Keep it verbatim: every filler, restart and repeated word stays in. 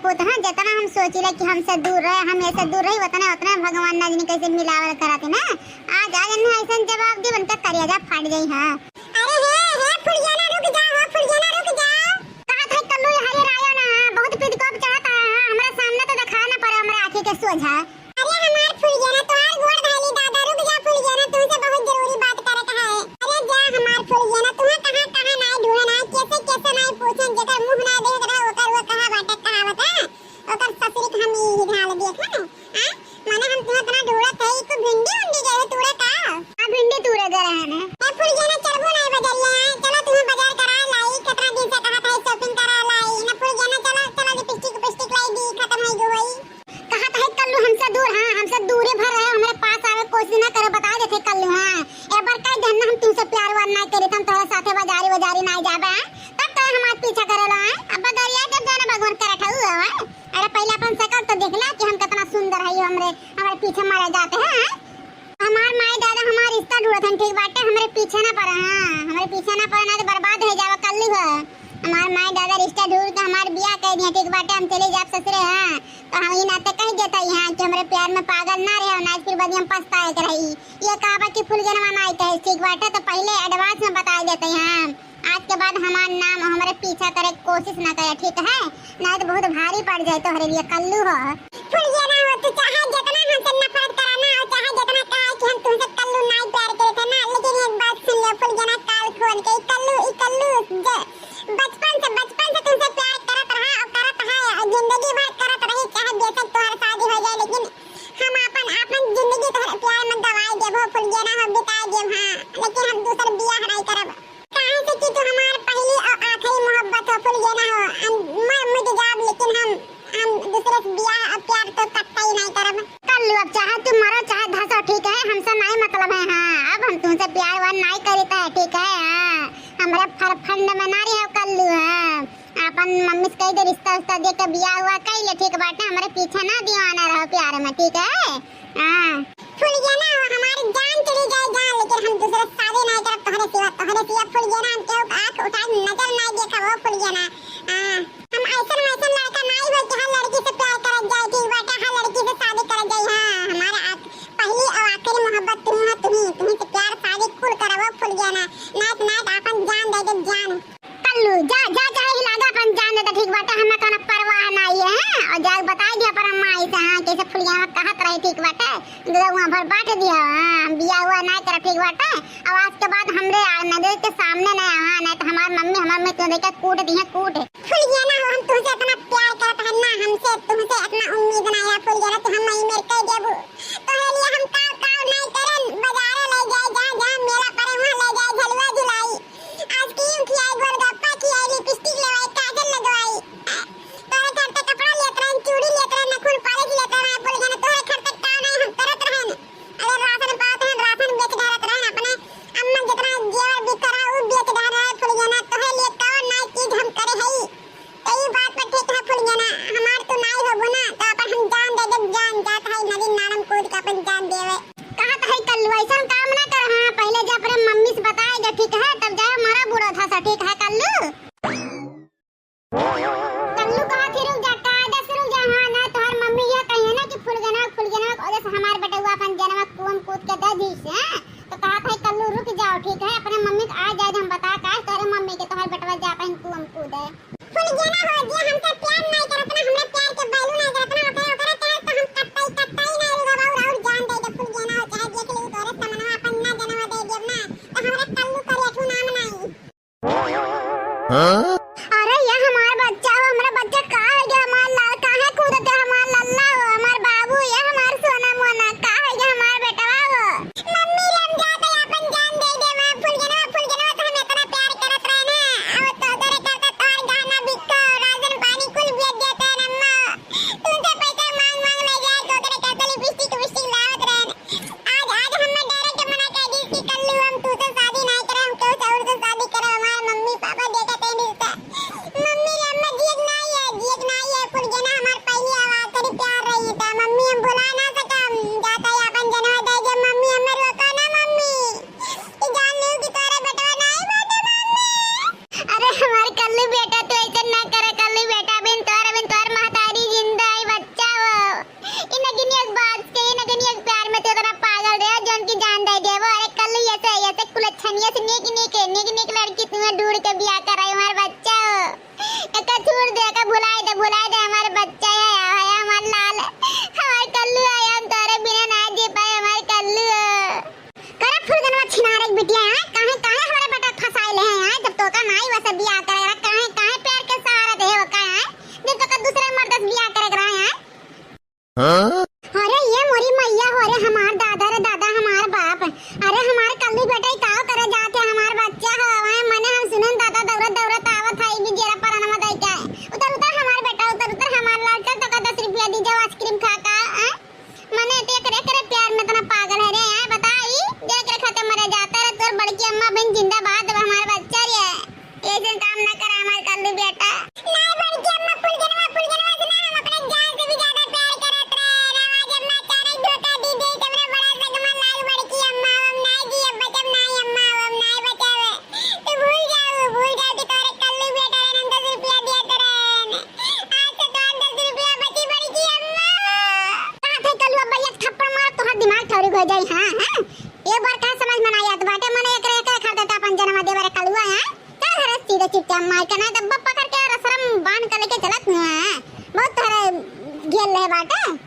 पूत, हाँ, जितना हम सोचिले कि हमसे दूर रहे, हम ऐसे दूर रही, उतने, उतने भगवान ना जाने कैसे मिलावल कराते ना। आज, आज इन्हें ऐसन जवाब दी, उनका करेजा फाट जाई, हाँ। अरे हे, हे, फुलगेना रुक जा, हो, फुलगेना रुक जा। कहा था कल्लू हरे रायो ना, हाँ, बहुत पीत को चढ़ता है, हाँ, हमारे सामने तो दिखा ना पड़े, हमारे आँखी के सोझा। अरे हमार फुलगेना, तोहार गोड़ धइली दादा, रुक जा फुलगेना, तुमसे बहुत जरूरी बात करे के है। अरे जा हमार फुलगेना, तुहे कहाँ कहाँ नाई ढूंढे नाई, कैसे कैसे नाई पूछे, जेकर मुंह ना देख रहा ओकर वो कहाँ बाटे कहावत है, ओकर ससुरी के हम ई ढाल देख है ना। आ? माने हम तुहे इतना ढूंढत है, ई तू भिंडी उंडी गए तूड़े का? हाँ भिंडी तूड़े गए रहे हैं। ए फुलगेना चलबो नाई बजरिया, चलो तुहे बाजार करा लाई, कितना दिन से कहा था shopping करा लाई, ना फुलगेना चलो, चलो लिपस्टिक उपिस्टिक लाई दी, खत्म हो गई। कहा तो है कल्लू हमसे दूर, हाँ, हमसे दूरे भर रहे, हमारे पास आवे कोशिश ना करे, बता देते कल्लू, हाँ। एक बार कह देन ना हम तुमसे प्यार व्यार ना करे, हम तोहरे साथे बाजारी वाजारी ना जाबे, हाँ? तब तो हमार पीछा करे लो, हाँ? अब बदरिया जब जाना भगवान करे ठहू है, हाँ? अरे पहले अपन शकल तो देख ला कि हम कितना सुंदर है, ये हमरे, हमारे पीछे मारे जाते हैं, हाँ? हमार माई दादा हमार रिश्ता ढूंढत हन, ठीक बाटे, हमरे पीछे ना पड़ा, हाँ, हमरे पीछे ना पड़ा, ना तो बर्बाद हो जावा कल्लू है। हमार माई दादा रिश्ता ढूंढ के हमार बियाह कर दिया, ठीक बाटे, हम चले जाब ससुरे, हाँ। तो हम ई नाते कह देता ही, हाँ, कि हमरे प्यार में पागल ना रहे, ना फिर बाद में पछताए के रही। ये कहा बा कि फुलगेनवा ना आए कहे, ठीक बाटे, तो पहले advance में बता देते ही, हाँ। आज के बाद हमार नाम हमरे पीछा करे के कोशिश ना करे, ठीक है? नहीं तो बहुत भारी पड़ जाए तोहरे लिए कल्लू हो। फुलगेना हो, तू चाहे जितना हमसे नफरत करा ना, और चाहे जितना कहा कि हम तुमसे कल्लू नाई प्यार करे थे ना, लेकिन एक बात सुन लो फुलगेना, काल खोल के, ई कल्लू, ई कल्लू ज-, बचपन से, बचपन से तुमसे प्यार करत रहा और करत है, और जिंदगी भर करत रही, चाहे बेशक तोहर शादी हो जाए, लेकिन हम अपन, अपन जिंदगी तोहरे प्यार में गवाई देबो फुलगेना हो, बिताई देब, हाँ, लेकिन हम दूसर बियाह नाई करब। काहे से कि तू हमार पहली और आखिरी मोहब्बत हो फुलगेना हो। हम मर मिट जाब लेकिन हम, हम दूसरे से बियाह और प्यार तो कतई नाई करब। कल्लू अब चाहे तू मरो चाहे धसो, ठीक है, हमसे नाई मतलब है, हाँ। अब हम तुमसे प्यार व्यार नाई करीत है, ठीक है, हाँ। हमरे फर-, फंड में ना रहो कल्लू, हाँ। अपन मम्मी से कह दे रिश्ता उश्ता देख के बियाह हुआ कई ले, ठीक बाटे, हमरे पीछे ना दीवाना रहो प्यार में, ठीक है। हाँ। फुलगेना हो, हमारी जान चली जाए जान, लेकिन हम दूसरे से शादी नहीं करब तोहरे सिवा, तोहरे सिवा फुलगेना हम केहू के आँख उठा के नजर नहीं देखब हो फुलगेना। हाँ, हम ऐसन वैसन लड़का नहीं हो कि हर लड़की से प्यार करत जाए, ठीक बाटे, हर लड़की से शादी करत जाए। हाँ, हमारा आख-, पहली और आखिरी मोहब्बत तू हो, तुम्ही, तुम्ही से प्यार शादी कुल करब हो फुलगेना, नात नात अपन जान दे दे जान। कल्लू, जा, जा, चाहे हिला दे, अपन जान दे दे, ठीक बाटे, हमें कोनो परवाह नाई है, हाँ? और जाके बताई दिया पर माई से, हाँ, कैसे फुलिया में कहत रही, ठीक बाटे, गउआ भर बांट दिया, हाँ, हम बिया हुआ नाई करब, ठीक बाटे, अब आज के बाद हमरे आ-, नजर के सामने नहीं आवा, हाँ, नहीं तो हमार मम्मी, हमार मम्मी तुम देखे कूट दी है, कूट। फुलिया ना हो, हम तुमसे इतना प्यार करत है ना, हमसे, तुमसे इतना उम्मीद नहीं है, फुलिया ना, तो हम नहीं मेर कह देबू, तोहरे लिए हम काव, काव नहीं करन, बाजारे ले जाए, जहाँ, जहाँ मेला पड़े, वहाँ ले जाए, झलुआ झुलाई। आइसक्रीम खियाई, गोलगप्पा खियाई, लिपस्टिक लेवाई, काजल लगवाई। तोहरे खर्चा कपड़ा लेत रहन, चूड़ी लेत रहन, नखुन पॉलिश लेत रहन, बोल जाने तोहरे खर्चा का नहीं हम करत रहन। अरे राशन पावत रहन, राशन बेच डालत रहन, अपने अम्मा जितना जेवर बिक रहा उ बेच डाल रहा है फुलगेना, तोहरे लिए कौन नई चीज हम करे हई। तो ई बात पर ठीक है जाई, हाँ, हाँ। एक बार का समझ में ना आत बाटे, मने एकरे के खरीदता अपन जनवा देवर कलुआ है। का घरे सीधे चुपचाप माई के ना दब्बा पकड़ के रसरम बांध के लेके चलत हुआ है। बहुत तोहरे घेर ले बाटे।